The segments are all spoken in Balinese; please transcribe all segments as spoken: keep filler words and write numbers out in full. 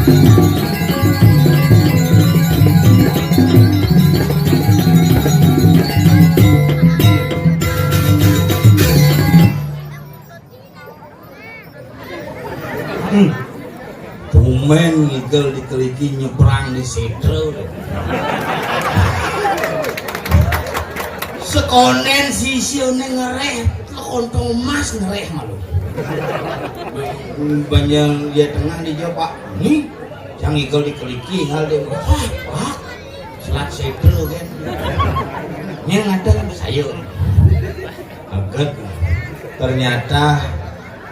Hmm. Tumben ngigel dikeliki nyebrang di situ. Sekonen si Sione ngereh, kontong emas ngereh malu. Banyak dia tengah di Jawa, Pak. Nih, yang ngigel dikeliki hal dia. Wah, Pak. Selat situ kan. Yang ada kan saya. Aget. Ternyata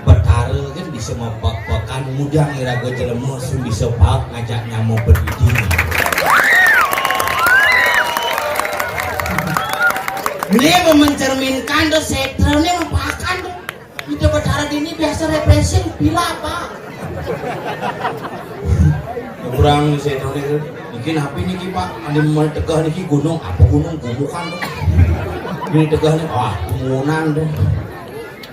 Betara kan bisa mapek-pekan, mudang iraga jelema sing bisa paek ngajak nyama pendidik. Ini mencerminkan tuh setrane mapakan tuh. Ida Betara dini biasa represi, pila apa? Kurang setrane tuh. Bikin api niki, Pak. Ada mau tegah niki gunung, apa gunung gumukan tuh. Ini tegah nih, wah, gunungan tuh.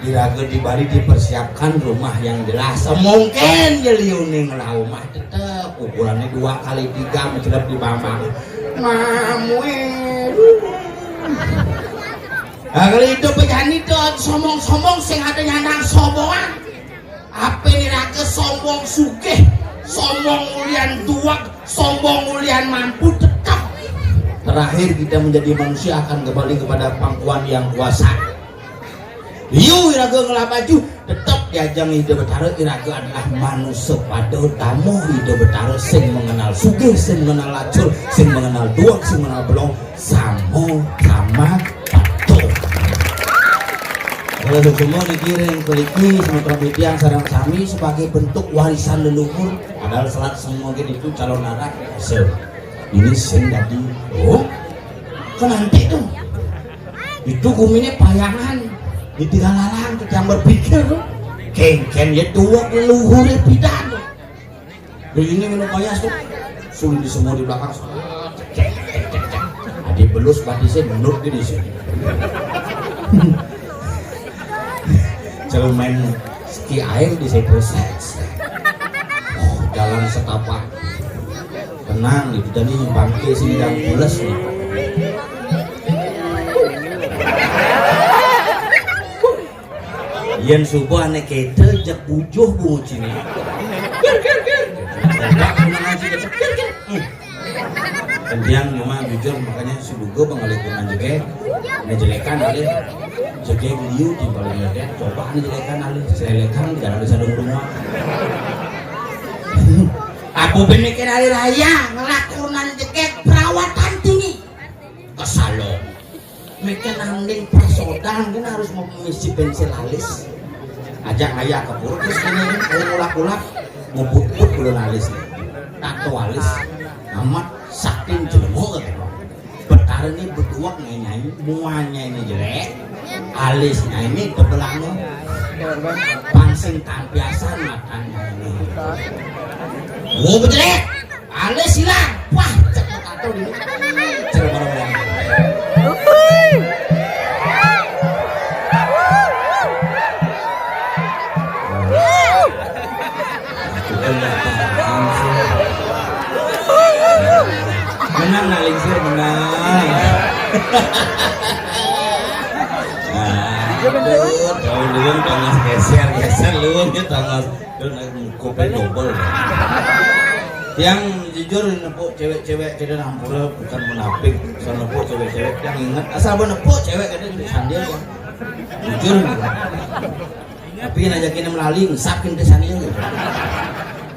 Iraga di Bali dipersiapkan rumah yang jelas. Semungkin je liuning lah rumah tetep ukurannya dua kali tiga mencelep di bambang. Mamue. Nah, kalau itu pejani tuh sombong-sombong sing ada nyandang sombongan. Apa nih raga sombong sugih, sombong ulian duweg, sombong ulian mampu tetap. Terakhir kita menjadi manusia akan kembali kepada pangkuan yang kuasa. Liu iraga ngelah baju, tetep diajeng Ida Betara, iraga adalah manusia pada tamu Ida Betara sing mengenal sugih, sing mengenal lacur, sing mengenal duweg, sing mengenal belong, sama-sama patuh. Kalau semua dikirim keliki semeton titiang sareng sami sebagai bentuk warisan leluhur, padahal selat semua gitu itu calon anak. So, ini sing dadi, oh, kan nanti tuh. Itu guminya payangan di tiga lalang tuh yang berpikir tuh. Kengken ya tua leluhurnya pidan tuh. Di ini minum payas tuh. Sulit di semua di belakang. Adi belus batisnya menurut di sini. Kalau main ski air di saya proses. Oh, jalan setapak. Tenang gitu, jadi bangke sini dan pules nih. Yen subuh ane kete jek bujuh bungut sini. Coba kena ngaji kete. Kentiang cuma jujur makanya si Duga bang alih kurang jege. Ini jelekan alih. Jege liu di paling jege. Coba ane jelekan alih. Selelekan jangan bisa dong rumah. Aku pemikiran hari raya ngelakukan jege perawatan tinggi. Kesalon. Mikir nanding prasodan kan harus mengisi pensil alis. Ajak ayah ke pura terus ini kan kalau ulak-ulak ngebut-but belum alis. Tato alis amat saking jelema gitu. Betara ini berdua nyanyi muanya ini jelek, alisnya ini tebelannya pansing tampiasan matanya ini. Gua jelek. Alis hilang. Wah, cek tato dulu. Cek mana-mana. Menang nak lingsir menang. Nah, aduh, tahun dulu tangos geser, geser lu ya tangos. Lu naik kuping double. Yang jujur nepuk cewek-cewek kita nampura bukan munafik. Soal nepuk cewek-cewek yang ingat asal nepuk cewek kita di sandil ya. Jujur. Tapi yang ajakin melali ngesap kita sandil gitu.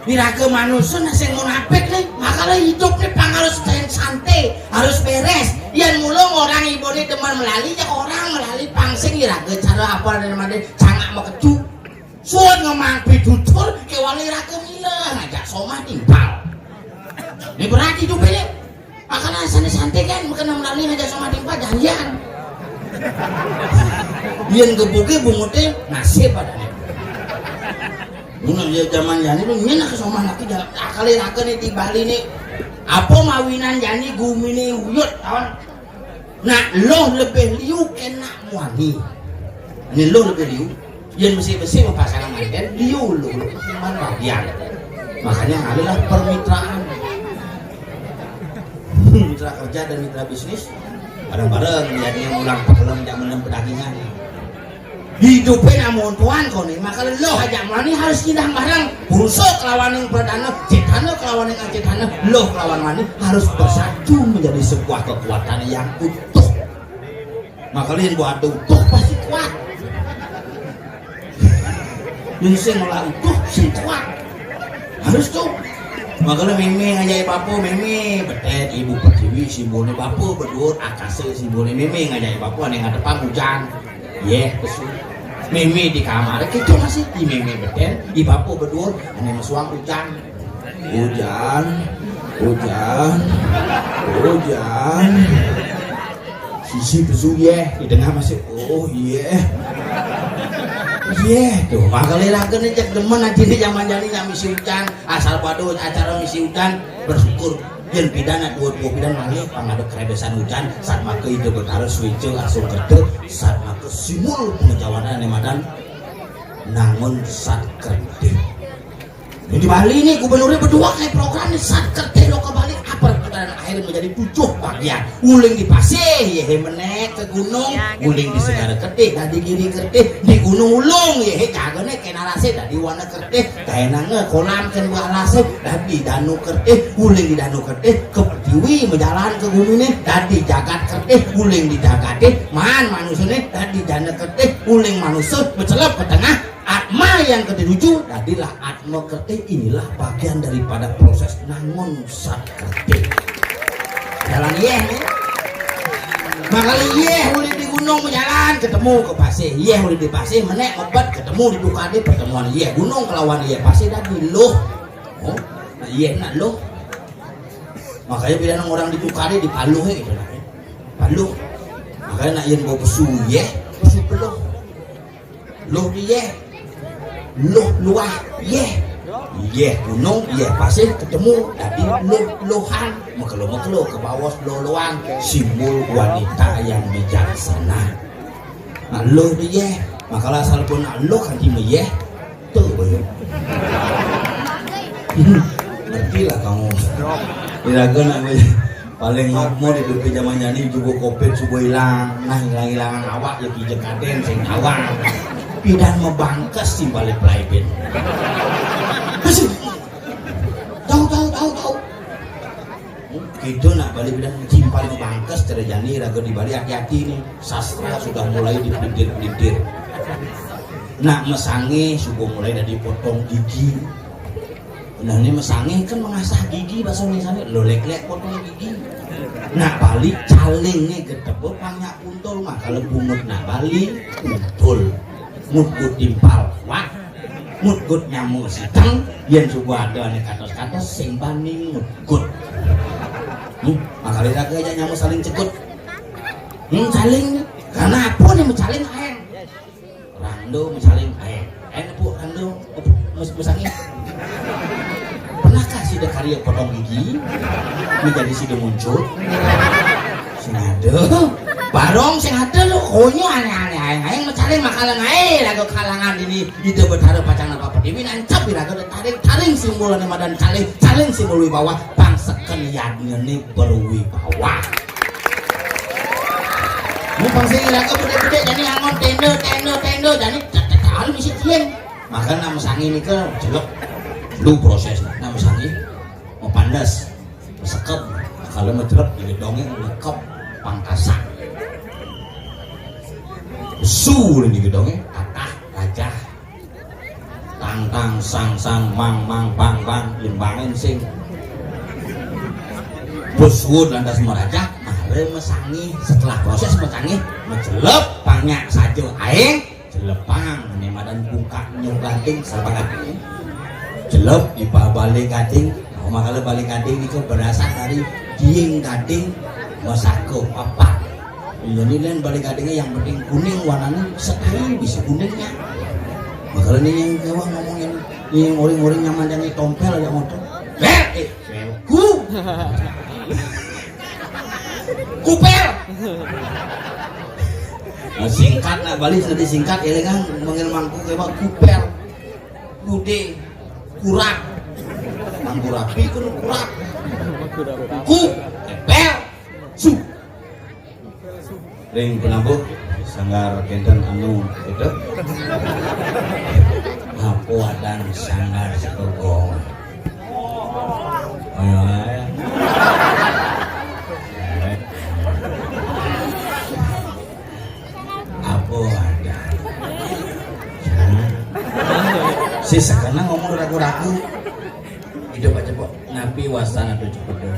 Miraga manusia sing munafik nih, makanya hidup nih pang harus santai, harus beres. Yang mulung orang ibu ini teman melali ya orang melali pangsing iraga cara apa dan mana cangak mekecu. Suwun ngemang pitutur kewali raga mila ngajak somah timpal. Ini berarti itu pilih. Makanya sana santai kan, makanya melani ngajak somah timpal janjian. Yen gebuke bungutin nasib pada. Mun ya zaman jani lu nyen ke somah lagi dalam akal raga nih di Bali nih. Apa mawinan jani gumine uyut tahun. Nah, loh lebih liu kena muani. Ini loh lebih liu. Yang besi-besi mau pasangan manten, liu loh. Cuman bagian. Makanya adalah permitraan. Mitra kerja dan mitra bisnis bareng-bareng, jadinya ulang pagelem jam enam pedagingan. Hidupnya namun tuan kau nih, maka lo aja mani harus nyidang bareng. Pulsa kelawan yang perdana, cetana kelawan yang cetana, lo kelawan mani harus bersatu menjadi sebuah kekuatan yang utuh. Maka lain buat utuh pasti kuat. Yang sing ngolah utuh sing kuat. Harus tuh. Makanya meme ngajai bapa, meme betet ibu pertiwi, simbolnya bapa, bedua akase, simbolnya meme ngajai bapa, aneh ngadepang hujan. Yeh, pesu. Meme di kamar, gitu masih. Di meme betet, di bapa bedua, aneh mesuang hujan. Hujan, hujan, hujan. Sisi pesu, yeh, di tengah masih, oh, yeh. Yeh, tuh, makanya raga nih cek demen aja nih zaman jani nyamisi hujan. Asal pada acara misi hujan, bersyukur. Yang pidana dua-dua pidana malih pang ada kerebesan hujan, saat maka ide bertaruh suice langsung kerta, saat maka simul pengejawanan yang madan nangun sat kertih. Ini di Bali nih gubernurnya berdua kayak program nih, sat kertih lo ke Bali, apa perputaran air menjadi tujuh bagian. Uling di pasih, yeh menek ke gunung, uling di segara kertih, dadi giri kertih, di gunung ulung, yeh jagane kena rase, dadi warna kertih, kayak nangge kolam kan buah lasih, dadi danu kertih, uling di danu kertih, ke pertiwi menjalan ke gunung nih, dadi jagat kertih, uling di jagate, man manusia nih, dadi jana kertih, uling manusia, mencelep ke tengah, atma yang ketujuh, dadilah atma kertih, inilah bagian daripada proses nangun sat kertih. Jalan yeh nih. Makanya yeh udah di gunung berjalan ketemu ke pasir. Yeh udah di pasir menek mebet ketemu di tukade pertemuan yeh gunung kelawan yeh pasir dadi loh. Oh, nah, yeh nak loh. Makanya bila orang di tukade di paluh gitu nah. Paluh. Makanya nak yen bawa pesu yeh, pesu peluh. Loh di yeh. Loh luah yeh. Yeh gunung, yeh pasir ketemu, dadi loh lohan. Mekelo-mekelo ke bawah loh lohan. Simbol wanita yang bijaksana. Nah, loh di yeh. Makalah asal pun nak loh kan di yeh. Tuh, boyo. Ngerti lah kamu. Iraga nak paling makmur di dunia zaman jani juga covid subuh hilang. Nah, hilang-hilangan awak ya kijek kaden sing tawang. Pidan mebangkes timbalik pelaibin. Masih. Tahu, tahu, tahu, tahu. Gitu nak balik bilang timpal mebangkes cara jani raga di Bali hati-hati nih. Sastra sudah mulai dipelintir-pelintir. Nak mesange subuh mulai dari potong gigi. Nah, ini mesange kan mengasah gigi bahasa Indonesia lo lek-lek potong gigi. Nak balik calingnya getebek banyak puntul mah kalau bungut nak balik puntul. Mutgut timpal kuat. Mutgut nyamuk siteng, yen subuh ada ane katos-katos sing bani mutgut. Hmm, makale raga aja nyamuk saling cegut. Hmm, saling. Karena apa nih mencaling aeng? Rando mencaling aeng. Aeng apa rando? Mes mesangi. Pernahkah sida karya potong gigi? Menjadi sida muncul. Sing ada. Barong sing ada lo. Konyo aneh-aneh aeng aeng mencaling makalang ae lagu kalangan ini. Ida Betara pacang napa pertiwi nancap iraga taring taring simbol ane madan calih, calih simbol wibawa, pangseken yadnyane berwibawa. Mun pangsing iraga gede-gede jani angon tenda, tenda, tenda jani tetekan misi kien. Maka nama sangi nika jelek. Lu proses nama sangi mau pandas. Sekep, kalau mencelep di gedongnya ngekep pangkasan. Su di gedongnya tatah raja. Tang tang sang sang mang mang bang bang limbangin sing. Bos lantas merajak, mare mesangi setelah proses mesangi mencelep pangnya saja aing. Jelepang, ane madan bungkak nyong gading sabarange. Jelep ipa bale gading. Nah, makala bale gading itu berasal dari dieng gading masaka papat. Jadi lain bale gadingnya yang penting kuning warnanya sekali bisa kuningnya. Makala ini yang kawan ngomongin ini yang oring-oring nyaman yang tompel aja motor. Bel, eh, belku. Kupel. Nah, singkat nak balik tadi singkat ya kan manggil mangkuk ya Pak kupel. Kude kurang. Kurapi kudu kurap. Ku, epel, su. Ring penabuh sanggar kinten anu itu. Apo adan sanggar sakukuh. Ayo, ayo. Apo adan. Hah? Si sakana ngomong ragu-ragu. Hidup aja, Pok. Napi wasana tuh cepet deh.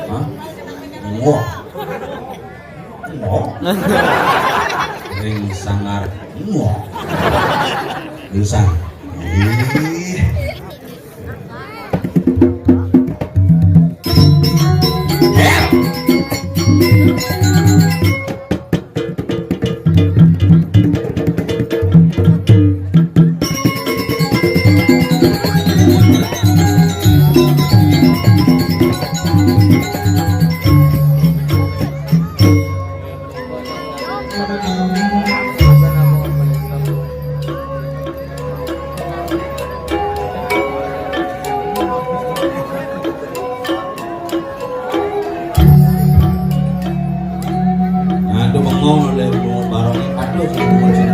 Hah? Ngok. Ngok. Ring sanggar. Ngok. Gelisang. Ih. Aduh, bengong deh, mau bareng. Aduh, sih, bengong sih.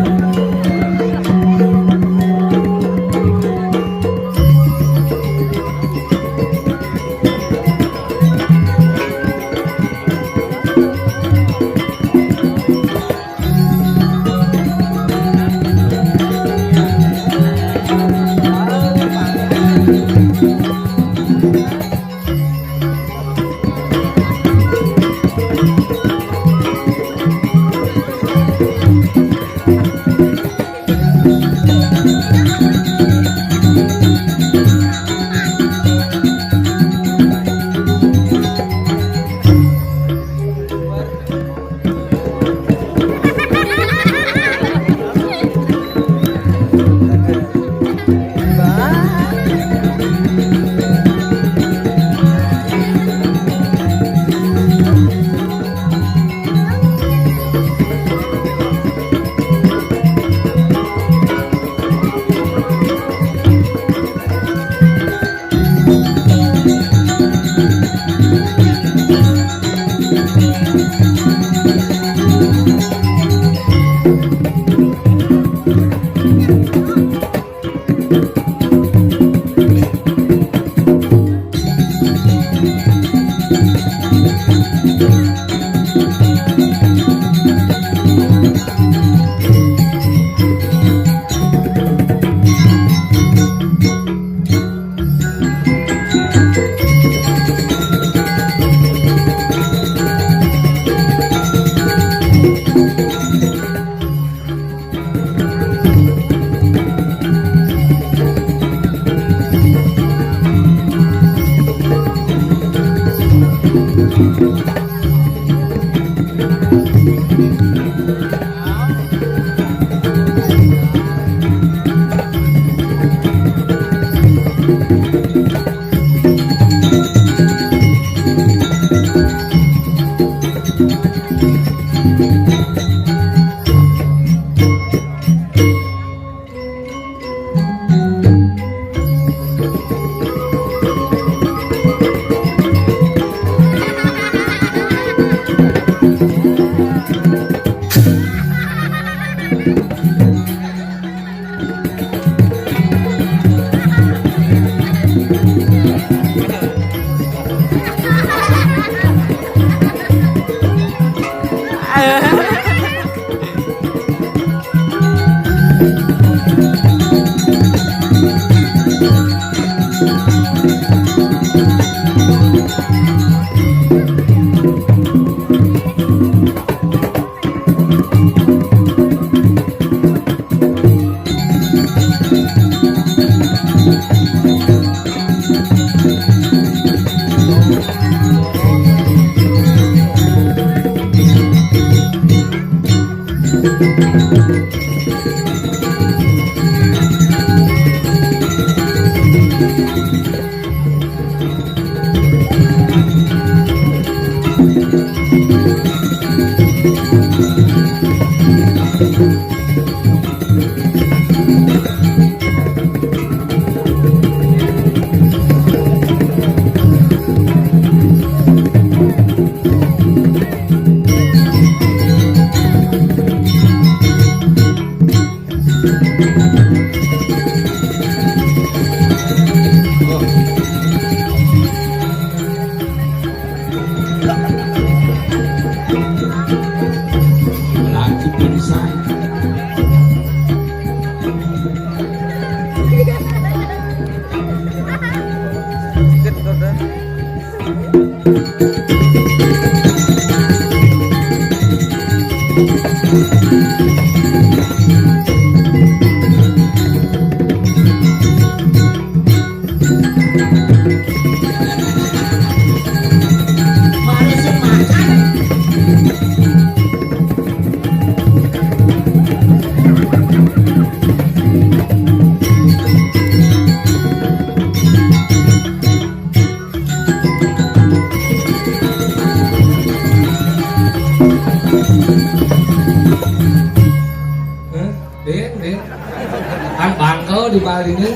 Di balik ini.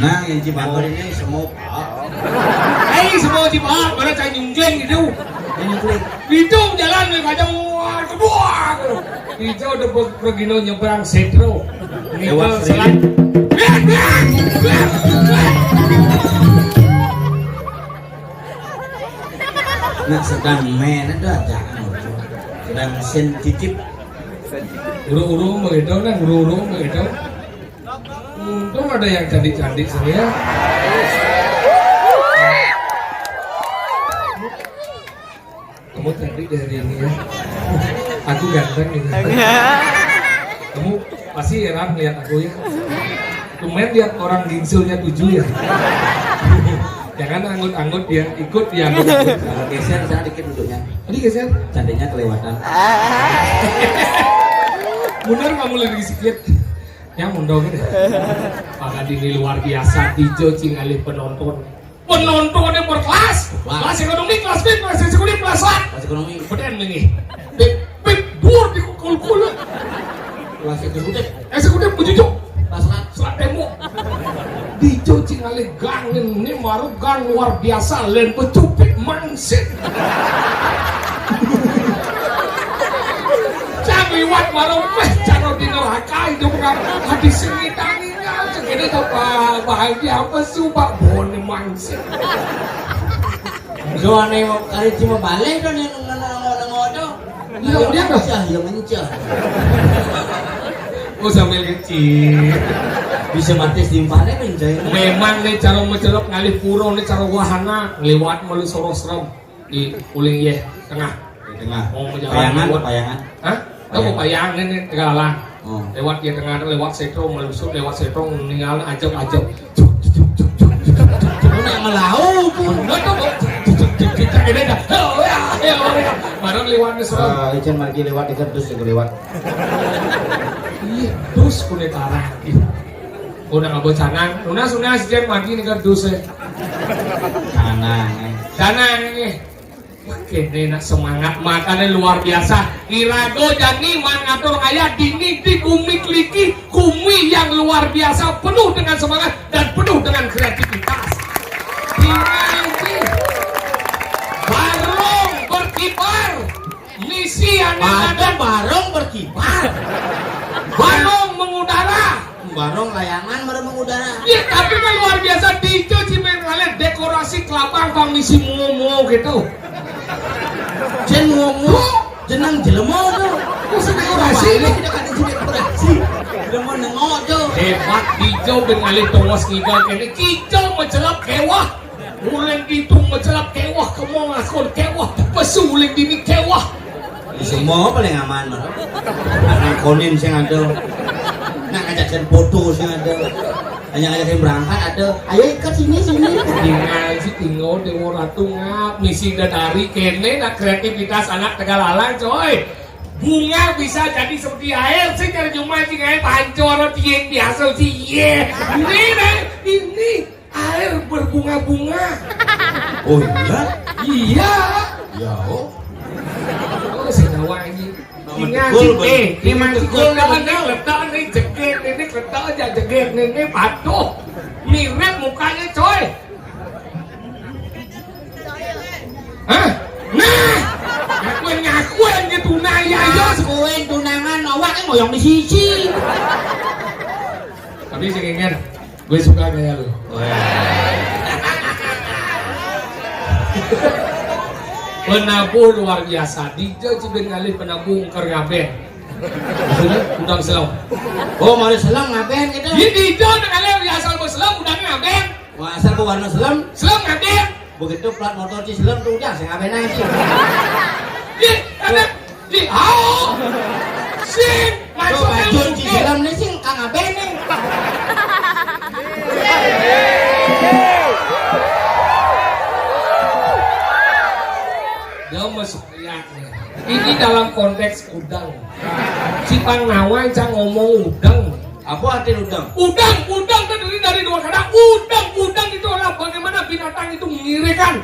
Nah, yang Cibago ini semua. Eh, semua Cibago, mana cai nyungjeng gitu. Ini tuh. Itu jalan nih kacang, wah, kedua. Itu udah pe-, pergi no nyebrang Setro. Lewat selat. Nah, sedang main ada aja. Sedang sensitif. Uru-uru begitu, nah, uru-uru begitu. Untung ada yang cantik-cantik sini ya. Kamu cantik dari ini ya. Aku ganteng ini. Kamu pasti heran lihat aku ya. Kemarin lihat orang ginsulnya tujuh ya. Jangan anggut-anggut dia, ikut dia anggut-anggut. Geser sana dikit duduknya. Tadi geser, cantiknya kelewatan. Mundur kamu lebih sedikit. Yang mundur gini. Maka ini luar biasa, dijo cing alih penonton. Penontonnya berkelas. Kelas ekonomi, kelas B, kelas eksekutif, kelas A. Kelas ekonomi. Kemudian ini. Pip, pip, dur di kul-kul. Kelas eksekutif. Eksekutif bejujuk. Kelas A. Selat tembok. Dijo cing alih gang ini baru gang luar biasa, lain becupit mangsit. Cang liwat baru peh caro di neraka itu bukan hadis ini tadi. Ini tuh, Pak, bahagia apa sih, Pak? Bone mangsit. Doane mau kari cuma balik dong yang nengok-nengok dong. Iya, dia dah. Mencah, ya mencah. Oh, sambil kecil. Bisa mati setimpalnya mencah. Memang nih cara mencelok ngalih pura nih cara wahana lewat melu soro serem di uling ye tengah. Di tengah. Oh, menjalan Payangan, lewat. Payangan. Hah? Tahu Payangan. Payangan ini Tegalang. Oh. Lewat ye tengah, lewat Setro, melusuk lewat Setro, meninggal ajak-ajak. Lu nak melau tuh. Bener tuh, Bu. Kita gede dah. Oh, ya, ya, ya. Baru lewat nih, serem. Ah, ijen margi lewat, ijen terus juga lewat. Iya, terus kulit arah. Udah nggak bocah nang. Lunas, lunas, ijen margi nih kan terus ya. Tanah, eh. Tanah ini. Kene nak semangat, makanya luar biasa. Irago jani mangatur ayah dini di kumi keliki, kumi yang luar biasa, penuh dengan semangat dan penuh dengan kreativitas. Dini ini barong berkibar, misi yang ada. Barong berkibar. Barong mengudara. Barong layangan baru mengudara. Ya, tapi kan luar biasa, dijo cimeng kalian dekorasi kelabang bang misi muo-muo gitu. Jen muo-muo, jenang jelema tuh. Khusus dekorasi. Ini kita kan isi dekorasi. Jelema nengok tuh. Hebat, dijo ben ngalih tongos ngigal kene, kijang mencelap kewah. Uling itu mencelap kewah, kemong akun kewah, pesu uling dini kewah. Semua paling aman, Bro. Nak konin sing ada. Nak ngajak sing foto sing ada. Hanya ngajak sing berangkat ada. Ayo ikut sini, sini. Tinggal si tinggal Dewa Ratu ngap, misi dadari kene nak kreativitas anak Tegallalang, coy. Bunga bisa jadi seperti air, sing dari cuma sing air pancor, tieng biasa sih, iya. Ini, ini. Air berbunga-bunga. Oh iya? Iya. Ya, oh. Oh, saya tahu ini. Nama Ini tekul, ngaji, eh, ini ngaji tekul, tekul, namanya letak nih, jegit, ini letak aja jegit, ini, ini patuh. Mirip mukanya, coy. Hah? Nah, ngakuin-ngakuin gitu, nah, ya, ya. Ngakuin tunangan, awak kan ngoyong di sisi. Tapi sing ingin, gue suka gaya lu. Penabuh luar biasa. Dijo cibin ngalih penabuh ngker ngaben. Maksudnya, udang selam. Oh, mau selam ngaben gitu? Iya, dijo ngalih asal mau selam, udang ngaben. Wah, asal mau warna selam? Selam ngaben. Begitu plat motor ci selam tuh udang, saya ngaben aja. Iya, ada. Di, au! Sing, masuk bajun ci selam nih, sing, kang abe nih. Dia masuk lihat nih. Ini dalam konteks udang. Si Pang Nawan, cang ngomong udang. Apa arti udang? Udang, udang kan dari, dari dua kata. Udang, udang itu adalah bagaimana binatang itu mengirikan.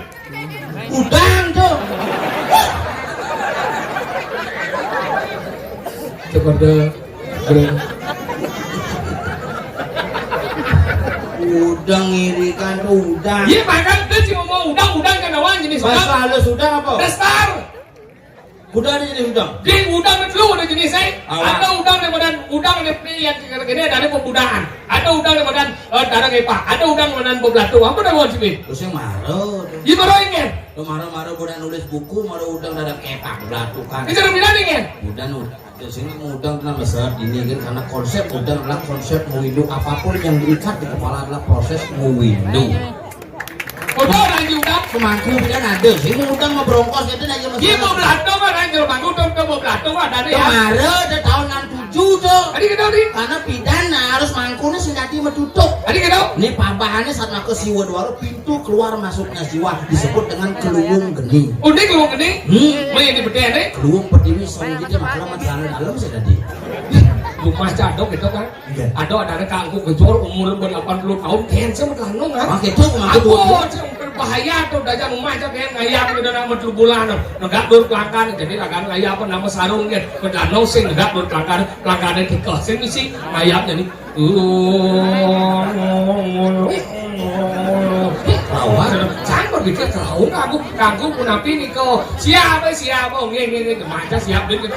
Udang tuh. Coba deh. Bro. Udang ngirikan tuh udang. Iya, makanya dia cuma mau udang, udang kan lawan jenis udang. Bahasa halus udang apa? Dasar. Udang ada jenis udang? Di udang itu ada jenis, eh. Ada udang yang model, udang yang yang gini, ada pembudaan. Ada udang yang model, eh, darah kepak. Ada udang yang model bebelatu. Apa dah lawan sini? Terus yang marah tuh. Iya, marah ini. Lu marah-marah udah nulis buku, marah udang darah kepak, bebelatu kan. Itu udah bilang ini. Udang, udang. Terus ini udang dalam besar ini kan, karena konsep udang adalah konsep menghidup, apapun yang diikat di kepala adalah proses menghidup. Udah orang udang. Semangku kan ada sih, mau udang mau berongkos itu aja. Dia mau belatung kan, orang mau belatung, dia mau belatung ada nih ya. Kemarin ada tahun enam tujuh tuh. Tadi kita nih. Karena pidana harus mangkunya sing dadi metutup. Tadi kita. Ini pabahannya saat aku siwa dua pintu keluar masuknya siwa disebut dengan keluwung geni. Oh, ini keluwung geni? Hmm. Mau yang di bedah nih? Keluwung pertiwi sama dia masalah masalah dalam sih tadi. Rumah cadok gitu kan? Iya. Ada, ada kangku gejol umur delapan puluh tahun, cancer melanung, ha? Pakai tuh, pakai tuh. Apa sih yang berbahaya tuh, dajang rumah aja kayak ngayap gitu, nama tuh bulan, negak dur kelangkan, jadi lagan ngayap apa nama sarung gitu, melanung sing negak dur kelangkan, kelangkannya tikus, sing isi ngayap jadi, uh, lawan, jangan berpikir terlalu kangku, kangku punapi nih kok, siapa, siapa, nggih, nggih, nggih, maca siap deh gitu,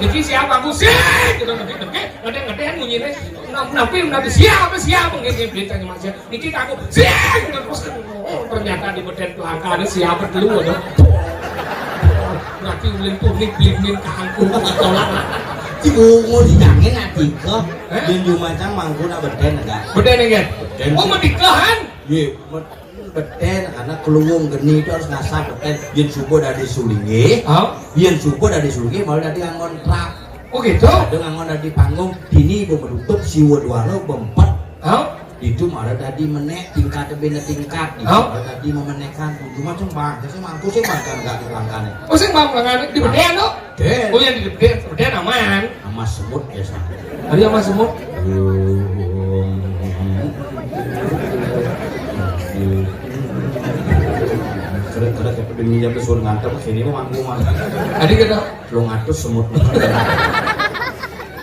niki siapa, aku sih, gitu, niki, niki, ngedek-ngedek munyinya, Nah, napi, napi, siapa, siapa? Nggih, nggih, beli tanya Mas. Niki kanggo, sing, terus, oh, ternyata di beden pelangkane siapa dulu, aduh. Berarti ulin tunik, blimin kangku, tolak. Cibungu dijangin adika. Eh? Yen Jumacang mangku nak beden enggak? Beden enggak? Beden. Oh, medikahan? Iya, med-, beden, karena keluwung geni itu harus ngasah beden. Yen subuh dari sulinge, hah? Yen subuh dari sulinge, malah dari angon trap. Oh, gitu? Ada ngangon di panggung, dini ibu menutup, siwa duara, bempet. Hah? Itu malah tadi menek, tingkat bina tingkat, itu hah? Malah tadi memenekan, cuma cuma, jadi mangku sih makan gak kelangkane. Oh, sing bang, bang, di bedean tuh? Den. Oh, yang di bedean, bedean aman. Sama semut biasa. Ada yang sama semut? Belum. Kira-kira kayak demi jam suruh nganter, sini mau mangku mah. Tadi kita Telung atus semut.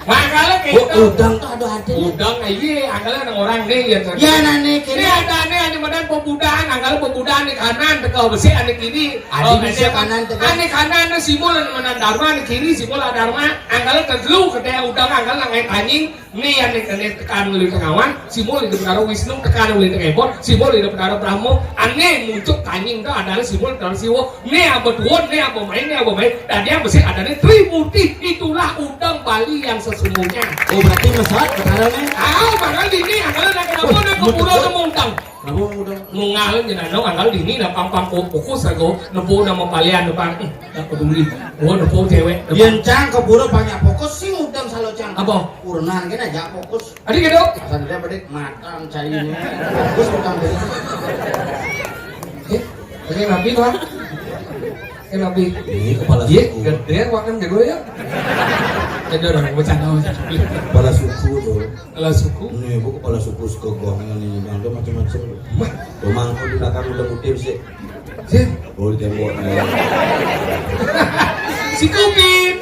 Makanya kita. Oh, udang tuh ada artinya. Udang, iya, angkala nang orang nih, ya, ya, nane kiri. Ini ada nih, ada medan pembudaan, angkala pembudaan di kanan, teka besi, ada kiri. Ada oh, besi ada kanan, teka. Ada kanan, ada simbol, ada medan dharma, ada kiri, simbol ada dharma. Angkala telu, ketemu udang, angkala nang kayak tanying. Né ané, ané tekan uli tengawan, simbol di Betara Wisnu, tekan uli tengepon, simbol di Betara Brahma, ané muncuk tanying to adané simbol Betara Siwa. Né aba tuwun, né aba main, né aba main, dadi aba sing adané Trimuti, itulah udang Bali yang sesungguhnya. Oh, berarti mesat Betarané. Ah, makanya ini, angkala nak kenapa nak ke pura nemu udang. Napa udang? Nunggal jenengan anggal dini nak pang-pang fokus aku nepu nama palian depan. Hmm, tak peduli. Oh, nepu cewek. Yen cang keburu banyak fokus sing udang salo cang. Apa? Purnan kena aja fokus. Adi gitu. Asal dia bedik matang cainya. Fokus utang bedik. Eh, pakai nabi tuh. Pakai nabi. Ini kepala suku. Gede wakan jago ya. Gede orang bercanda. Kepala suku tuh. Kepala suku. Ini bu kepala suku Sekegong ini ada macam-macam. Mah, rumah aku di belakang udah putih sih. Sih. Oh, di tembok. Si Kupit.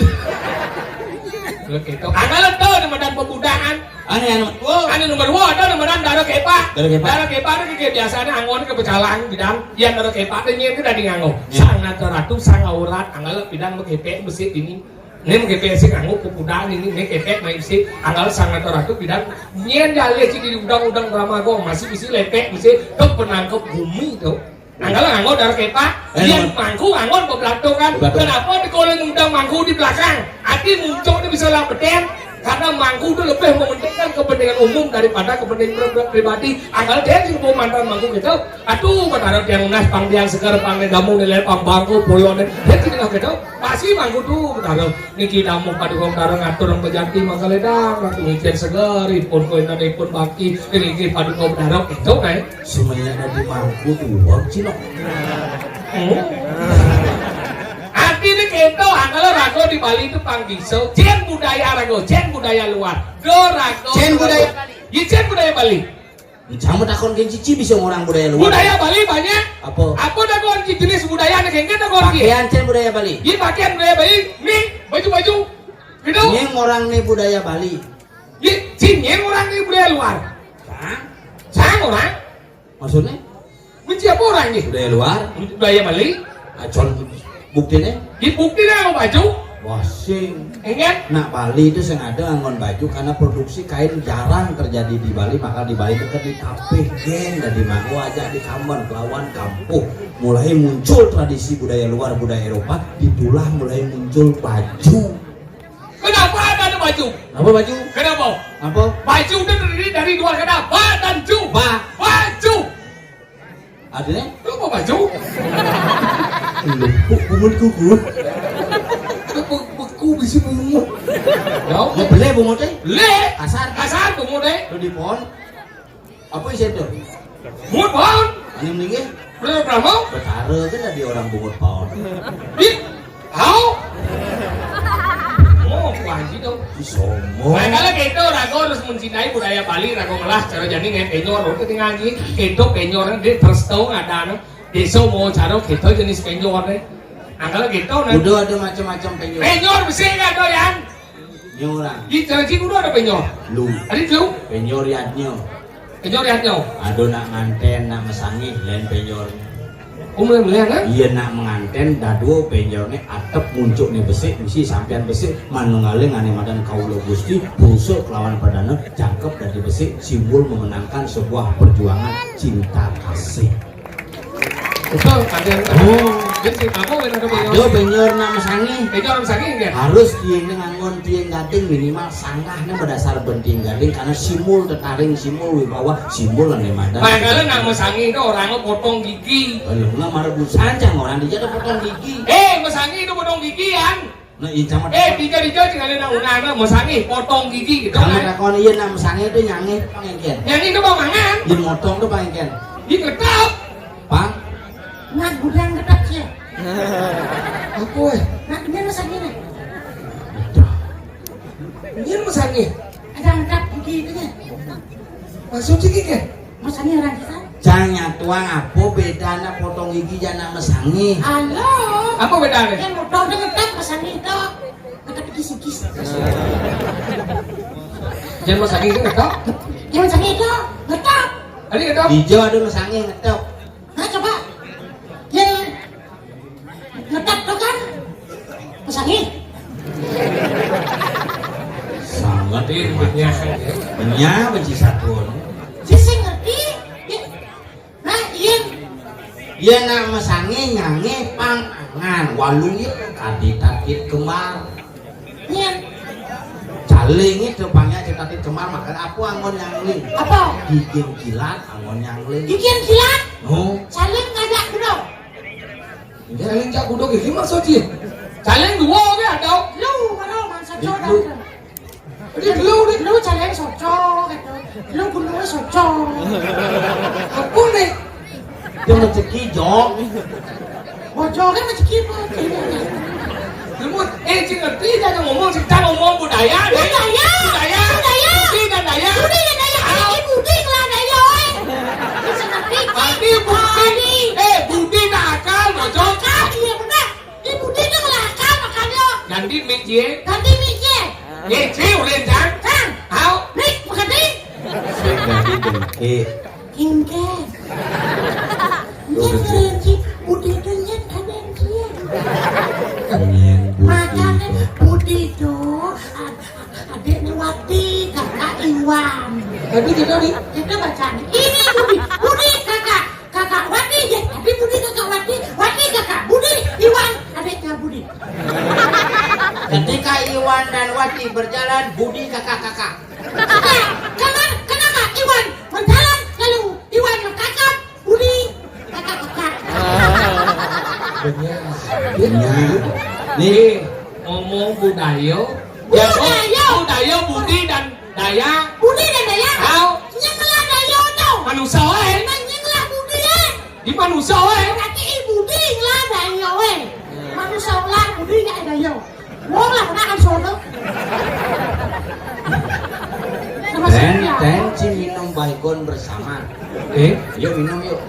Oke, kau anggalan tahu nama dan pembudaan. Ane anu. Oh, ane nomor dua ada nama dan dara kepa. Dara kepa. Dara kepa itu kayak biasanya anggon ke pecalang bidang. Yang dara kepa itu nyen itu dari nganggo. Ya. Sang nato ratu, sang aurat, anggalan bidang kepe besi ini. Né kepe sing nganggo pepudaan ini, né kepe main sih, anggal sang nato ratu bidang. Nyen dalih sih di udang-udang Brahmago, masih bisi lepek, bisi ke penangkep bumi tuh. Anggal nganggo dara kepa, eh, yen mangku nganggo bebelatung kan. Bebelatung. Kenapa di kolen udang mangku di belakang? Ati muncul ini bisa lah beten, karena mangku itu lebih mementingkan kepentingan umum daripada kepentingan pri-, pri-, pribadi. Anggal dia sih mau mantan mangku gitu. Aduh, Betara tiang nas, pang tiang seger, pang damu nilai, pang bangku, polone. Dia tidak gitu. Pasti mangku tuh, Betara. Niki damu paduka Betara ngatur pejanti mangkaledang, ratu ngicen seger, ipun koinanipun baki, niki paduka Betara, itu, kae. Semuanya ada di mangku tuh, uang cilok. Hmm. Artinya gitu, angkala rago di Bali itu pang bisa. Jen budaya rago, jen budaya luar. Do rago. Jen budaya Bali. Iya, jen budaya Bali. Sama takon ke cici bisa orang budaya luar. Budaya Bali banyak. Apa? Apa takon jenis budaya nih, kayaknya takon ki. Pakaian cen budaya Bali. Iya, pakaian budaya Bali. Nih, baju-baju. Gitu. Nyeng orang nih budaya Bali. Iya, cing, nyeng orang nih budaya luar. Hah? Cang orang. Maksudnya? Benci apa orang ni? Budaya luar. Budaya Bali. Acon buktinya? Di bukti dah baju. Wah, sing. Ingat? Nak Bali itu sengaja nganggon baju karena produksi kain jarang terjadi di Bali, maka di Bali itu kan ditapih, geng, dan di Mango aja di Kamban, kelawan kampuh. Mulai muncul tradisi budaya luar, budaya Eropa, ditulah mulai muncul baju. Kenapa ada, ada baju? Apa baju? Kenapa? Apa? Baju itu terdiri dari dua kata, ba dan ju. Ba. Baju. Artinya? Kenapa baju? Lu, bu-, bungut kuku. Itu be-, beku bisi bungut. Ya, ya, beli bungutnya? Beli. Kasar. Kasar bungutnya. Lu di pohon. Apa isi itu? Bungut pohon. Ini mendingin? Belum berapa? Betara kan tadi orang bungut pohon. Di, tahu? Oh, wah, gitu. Sombong. Makanya kita ragu harus mencintai budaya Bali, ragu malah cara jani ngai penyor, udah tinggal lagi. Kita penyor, dia terus tahu ada, no. Desa mau cara kita jenis penyor, nih. Angkala gitu, nah. Udah ada macam-macam penyor. Penyor besi nggak ada, Yan? Nyo orang. Di Cangcing udah ada penyor. Lu. Ada tu? Penyor yadnya. Penyor yadnya. Ada nak nganten, nak mesangih, lain penyor. Oh, mulai-mulai, kan? Iya, nak menganten, dadua penyornya atep muncuk ni besik, mesti sampian besik, manunggaling ane madan kaula Gusti, pusa kelawan padana, jangkep dadi besik, simbol memenangkan sebuah perjuangan cinta kasih. Betul, ada yang tahu. Oh. Dia cerita apa, ada penyor? Ada penyor nak mesangih. Penyor mesangih, kan? Harus tiangnya nganggon tiang gading, minimal sanggahnya berdasar ben tiang gading, karena simbol tetaring, simbol wibawa, simbol ane madan. Makanya nak mesangih itu orangnya potong gigi. Kalau nggak marah busan, jangan orang dia potong gigi. Eh, mesangih itu potong gigi, Yan. Nah, iya, sama. Eh, tiga-tiga tinggal nak unana, mesangih, potong gigi gitu, kan? Kalau takon iya nak mesangih itu nyangih, pang engken. Nyangih itu bang mangan. Iya, motong itu pang engken. Di ketap. Pang. Nah, gudang ketap sih. Apa, eh? Nah, dia mesangih nih. Dia mesangih. Ada angkat gigi itu nih. Maksud sih, kan? Mesangih orang kita. Cang nyatuang apa beda nak potong gigi jana mesangih? Halo. Apa beda nih? Yang potong itu ngetap, mesangih itu ngetap gigi sikis. Jangan mesangih itu ngetap. Yang mesangih itu ngetap. Tadi ngetap. Hijau ada mesangih ngetap. Nah, coba. Yang ngetap tu kan mesangih. Sangat ini punya. Punya benci satu. Sisi ngerti. Nah, iya. Iya nak mesangih nyangih pang angan. Walu ya kadi tatit kembar. Iya. Caling itu pangnya tatit kembar, makanya apa anggon nyangling? Apa? Gigin kilat anggon nyangling. Gigin kilat? No. Caling ngajak kuda. Caling jak kuda gigi maksudnya. Caling dua ke ada? Lu, mana mangsa jodoh. Ini lu, ini. Lu caling soco gitu. Lu gunungnya soco. Apa nih? Dia rezeki, Jok. Bojone rezeki apa? Lembut, eh, cing ngerti, jangan ngomong, cing ngomong budaya, nih. Budaya. Budaya. Budaya. Budi dan daya. Budi dan daya. Ayo. Ini budi ngelah daya, eh. Bisa ngerti, cing. Berarti budi. Budi. Eh, budi tak akal, bojone. Akal, iya benar. Ini budi ngelah akal, makanya. Ganti mic, ye. Ganti mic, ye. Ye, cing, udah, cang. Cang. Ayo. Mic, ganti. Saya ganti dengke. Engke. Nyén ngerinci budi itu nyén kadén cién. Nyén budi. Makanya itu. Budi itu ad-, adiknya Wati, kakak Iwan. Tapi kita di kita baca nih. Ini Budi, Budi kakak, kakak Wati ya. Tapi Budi kakak Wati, Wati kakak Budi, Iwan adiknya Budi. Ketika Iwan dan Wati berjalan, Budi kakak-kakak. Kakak, kenapa, kenapa Iwan berjalan lalu Iwan kakak Budi kakak-kakak? Benar. Benar. Nih, ngomong budaya. Budaya. Budaya Budi dan Daya. Budi dan Daya. Tahu? Nyénglah Daya tuh. Manusia, eh. Nah, nyénglah Budi, eh. Di manusia, eh. Berarti i Budi lah Daya, eh. Manusia lah Budi nggak Daya. Wong lah pernah kan sono. Sama Ten, saya. Ten, ci minum Baygon bersama. Eh? Yuk minum yuk.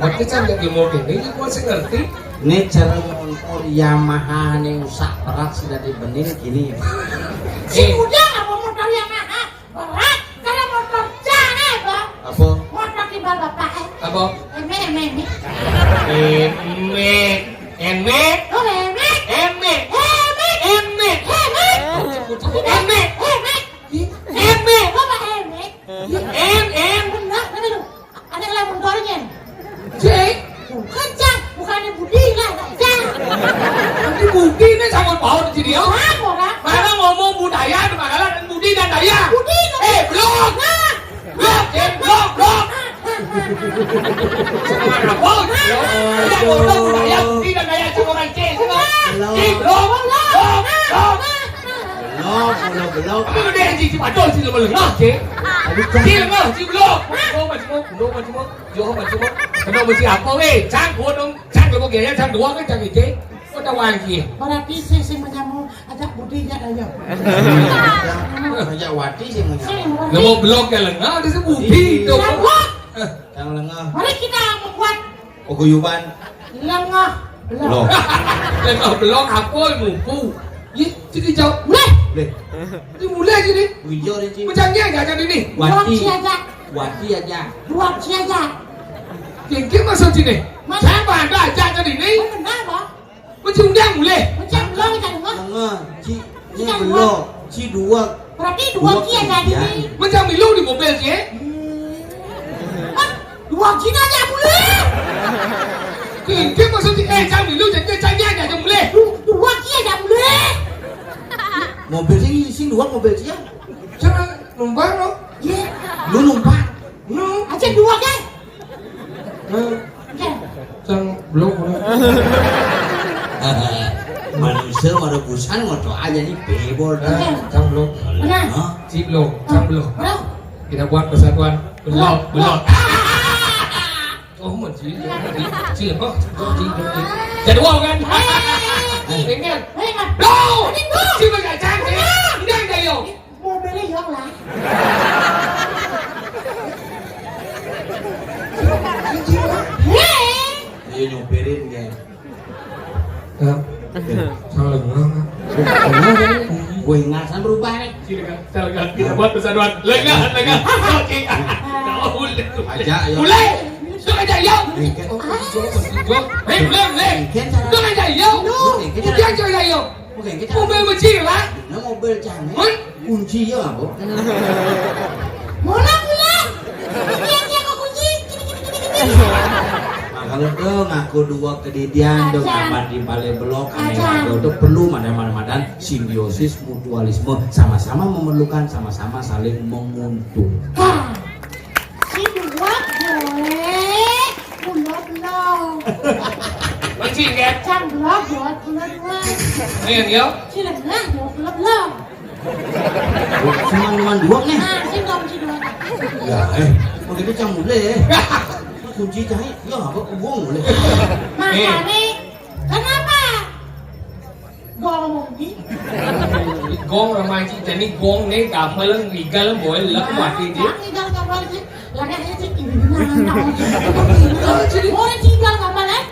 Berarti kan jadi model ini gua sih ngerti. Ini cara montor Yamaha nih usah perak sudah dibenin gini. Si bujang apa motor Yamaha? Berat kalau motor jangan, Bang. Apa? Emek, emek, emek. Emek. Emek. Oh, emek. Emek. Emek. Emek. Emek. Emek. Emek. Emek. Apa emek? Em, em. Benar, benar. Ada yang lamun gorengnya. Cek. Kencang, bukannya Budi lah, kencang. Ini Budi ini sangat paut di sini, ya. Sama, kan? Mana ngomong budaya, di mana Budi dan Daya? Budi, kan? Eh, belum. Nah. Blok, Cing, blok, blok. Apa? Blok. Tidak, blok, blok, budaya, Cing, dan daya, Cing, orang Cing, Cing. Blok. Cing, blok, blok, blok. Blok, blok, blok. Tapi udah, Cing, Cing, betul, Cing, lengah, Cing. Cing, lengah, Cing, blok. Blok, Cing, blok, blok, Cing, blok. Yo, Cing, blok. Kenapa, Cing, apa, weh? Cang, gua dong, Cang, lu mau gaya, Cang, dua, kan, Cang, Cing. Kok tahu lagi? Berarti saya, saya menyamu ajak Budi, ya, ayo. Ajak Wati, saya menyamu. Saya mau Budi. Lu mau blok ya, lengah, ada si Budi, Budi. Tuh. Blok. Eh. Yang lengah. Mari kita membuat paguyuban. Lengah belong. Belong. Lengah belong, apa mupu? Ye, jadi jawab, mulai. Boleh. Ini mulai jadi. Bujur, Cing. Macamnya aja jadi ini. Wati. Dua si aja. Wati aja. Dua si aja. Kengke masuk sini. Mas. Saya pada aja jadi ini. Oh, kenapa? Macam dia mulai. Macam belum kita dengar. Dengar. Ci, ci belum. Ci dua. Berarti dua ci yang jadi. Macam milu di mobil, ci, eh? Hmm. Ah, dua ci aja mulai. Kengke maksud ci, eh, macam milu jadi, macam dia aja mulai. Du-, dua ci aja mulai. Mobil sing, sing dua mobil ci, ya? Cara numpang, no? Iya. Lu numpang? No. Aja dua, kan? Nah, cang blok, udah. Manusia mau rebusan, ngoco aja nih, bebol dah. Nah, cang blok. Nah. Hah? Ci blok, cang blok. Blok. Kita buat persatuan. Blok, blok. Oh, mau ci, ci, ci, oh, ci, ci, ci. Jadi, wow, kan? Eh. Ingat. Blok. Ci, blok, cang, eh. Enggak, enggak, yo. Mobilnya yang lah. Iya, nyupirin, geng. Ya. Salah gua, Mak. Gue ingat, saya berubah, nih. Sini, Kak. Salah, Kak. Kita buat persatuan. Lega, lega. Oke. Aja, ayo. Mulai. Sudah aja, yo. Oke. Hei, mulai, mulai. Sudah aja, yo. Oke, kita. Udah aja, yo. Oke, kita. Mobil kecil, lah. Nah, mobil canggih. Hah? Kunci ya, Bu. Mulang, mulang. Kunci yang jaga kunci. Nah, kalau tuh ngaku dua kedidian tuh, acan. Kapan di balik belok, aneh, acan. Itu perlu mana-mana simbiosis mutualisme, sama-sama memerlukan, sama-sama saling menguntungkan. Nah, si dua boleh, pulau-pulau. Mancing, kan? Cang belok, buat pulau-pulau. Ayo, yo. Si lengah, buat pulau-pulau. Cuma, cuma dua nih. Nah, sing dong, sing dua. Ya, eh, mau gitu cang mulai, eh. Kunci cai, ya apa kebung mulai. Makanya, kenapa? Gua ngomong di. Gong ramai ci, jadi gong nih gamelan legal boleh lah mati di. Yang legal gamelan ci. Lah, kan, ini cek ini benar, tahu. Jadi orang tinggal gamelan, eh?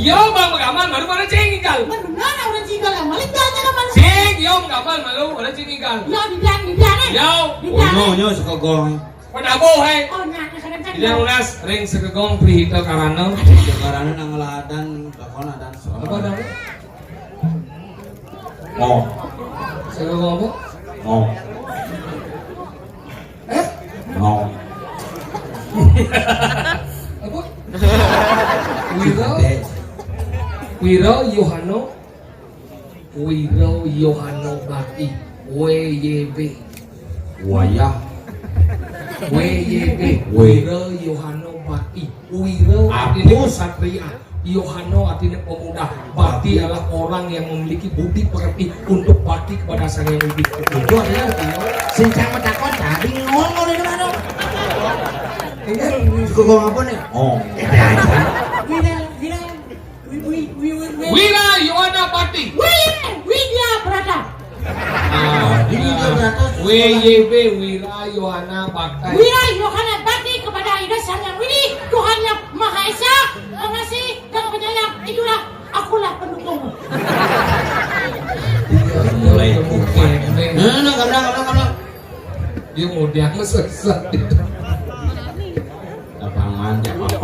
Yo, bang, gamelan, malu mana cing tinggal? Benar, orang tinggal gamelan, tinggal gamelan. Cing, yo, gamelan, malu, orang cing tinggal. Yo, di dan, di dan, eh? Yo. Di dan, oh, eh? Nyo, suka gong. Pada boh, eh? Oh, nah, kadang-kadang. Di dan ulas, ring sekegong, prihita karana. Karana nang ladan, lakon adan. Apa namanya? Ngo. Saya ngomong apa? Ngo. Eh? Ngo. Apa? Wiro. Wiro Yohano. Wiro Yohano Bakti. W Y B. Wayah. W Y B. Wiro Yohano Bakti. Wiro artinya satria. Yohano artinya pemuda. Bakti adalah orang yang memiliki budi pekerti untuk bakti kepada Sang Yang Widi. Itu adalah sing cang matakon tadi ngomong dari mana? Ini suka ngomong apa nih? Oh, ini aja. Wira, Wira, Wi-, Wi-, Wi-, Wi-, Wi-, Wira Yohana Bakti. Wi-, Widya Brata. Ah, ini dia berarti W Y B, Wira Yohana Bakti. Wira Yohana Bakti kepada Ida Sang Yang Widi, Tuhan Yang Maha Esa, pengasih dan penyayang. Itulah, akulah pendukungmu. Mulai kuat. Nah, nah, kamu, kamu, kamu. Dia mau dia mesesat. Lapangan, ya, apa?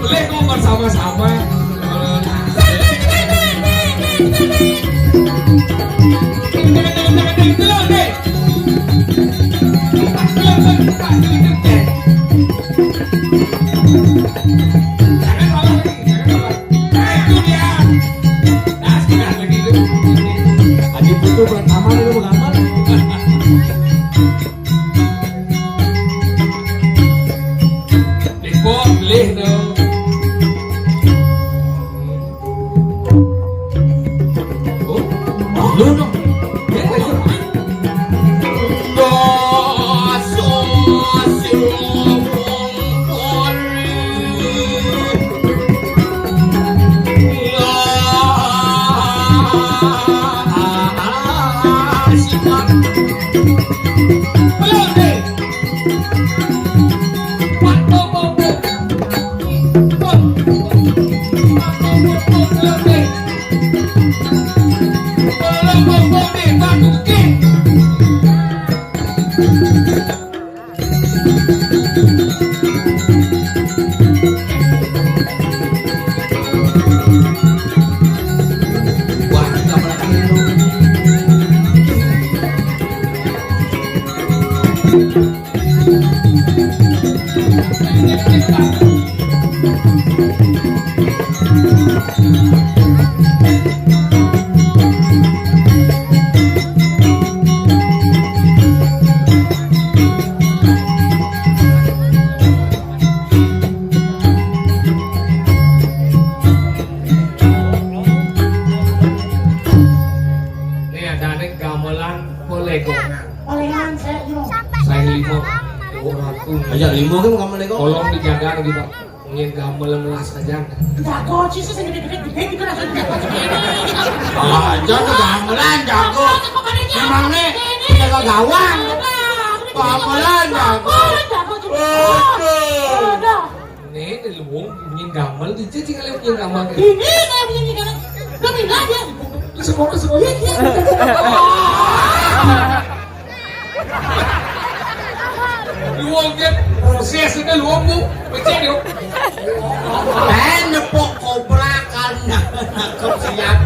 Boleh kok bersama-sama. Jangan salah lagi, jangan salah. Nah, itu dia. Nah, sudah begitu. Aji Putu pertama itu menggambar. Dikot, beli tuh. Oh, lu dong. Dia nggak jauh. Nih ada nih gamelan polegongan. Polegongan saya lima. Saya lima. Aja lima kan gamelan kok. Tolong dijaga gitu. Nyen gamel melas aja. Jago, sih sih gede-gede gede gitu rasanya. Aja tuh gamelan jago. Memangnya jaga gawang. Gamelan jago. Jago juga. Waduh. Nih, di luwung nyen gamel, di cici kali nyen gamel. Ini kayak begini kan. Kami nggak dia. Terus mau ke semua. Iya, iya. Luwung kan proses itu luwung, Bu. Becek, yuk. Eh, nepuk kobrakan. Nangkep siap.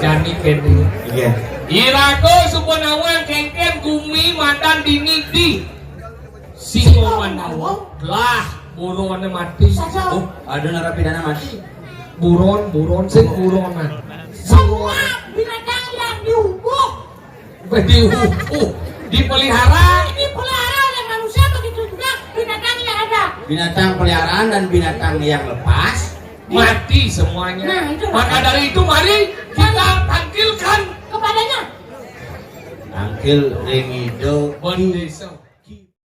Jani kene. Iya. Irago Suponawan kengken gumi madan dini di Singo Manawa. Lah, buronnya mati. Oh, ada narapidana mati. Buron, buron, sing buronan. Semua binatang yang diubuk. Diubuk, dipelihara. Dipelihara oleh manusia, begitu juga binatang yang ada. Binatang peliharaan dan binatang yang lepas. Mati semuanya. Nah, itu. Maka dari itu mari kita tangkilkan Kepadanya. Tangkil ring ido. Bendesa.